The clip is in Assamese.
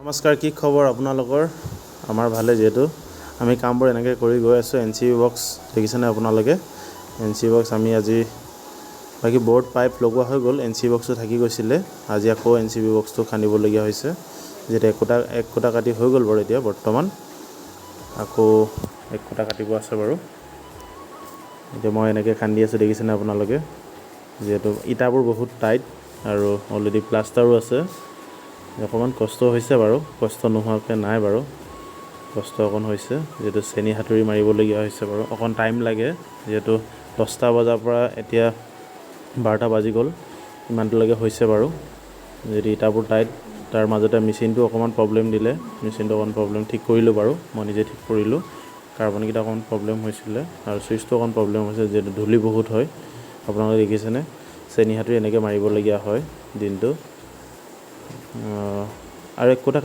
নমস্কাৰ, কি খবৰ আপোনালোকৰ? আমাৰ ভালে। যিহেতু আমি কামবোৰ এনেকৈ কৰি গৈ আছোঁ, এন চি বি বক্স দেখিছেনে আপোনালোকে? এন চি বক্স আমি আজি বাকী বৰ্ড পাইপ লগোৱা হৈ গ'ল, এন চি বক্সটো থাকি গৈছিলে। আজি আকৌ এন চি বি বক্সটো খান্দিবলগীয়া হৈছে। যিহেতু একোটা এক কুটা কাটি হৈ গ'ল বাৰু, এতিয়া বৰ্তমান আকৌ এক কুটা কাটিব আছে বাৰু। এতিয়া মই এনেকৈ খান্দি আছোঁ, দেখিছেনে আপোনালোকে? যিহেতু ইটাবোৰ বহুত টাইট আৰু অলৰেডি প্লাষ্টাৰো আছে, অকণমান কষ্ট হৈছে বাৰু। কষ্ট নোহোৱাকৈ নাই বাৰু, কষ্ট অকণ হৈছে, যিহেতু চেনি হাতুৰি মাৰিবলগীয়া হৈছে বাৰু। অকণ টাইম লাগে, যিহেতু 10টা বজাৰ পৰা এতিয়া 12টা বাজি গ'ল, ইমানটোলৈকে হৈছে বাৰু। যিহেতু ইটাবোৰ টাইট, তাৰ মাজতে মেচিনটো অকণমান প্ৰব্লেম দিলে। মেচিনটো অকণ প্ৰব্লেম ঠিক কৰিলোঁ বাৰু, মই নিজে ঠিক কৰিলোঁ। কাৰ্বনকেইটা অকণ প্ৰব্লেম হৈছিলে আৰু চুইচটো অকণ প্ৰব্লেম হৈছে, যিহেতু ধূলি বহুত হয়। আপোনালোকে দেখিছেনে, চেনি হাতুৰি এনেকৈ মাৰিবলগীয়া হয় দিনটো আৰু এক কুটা।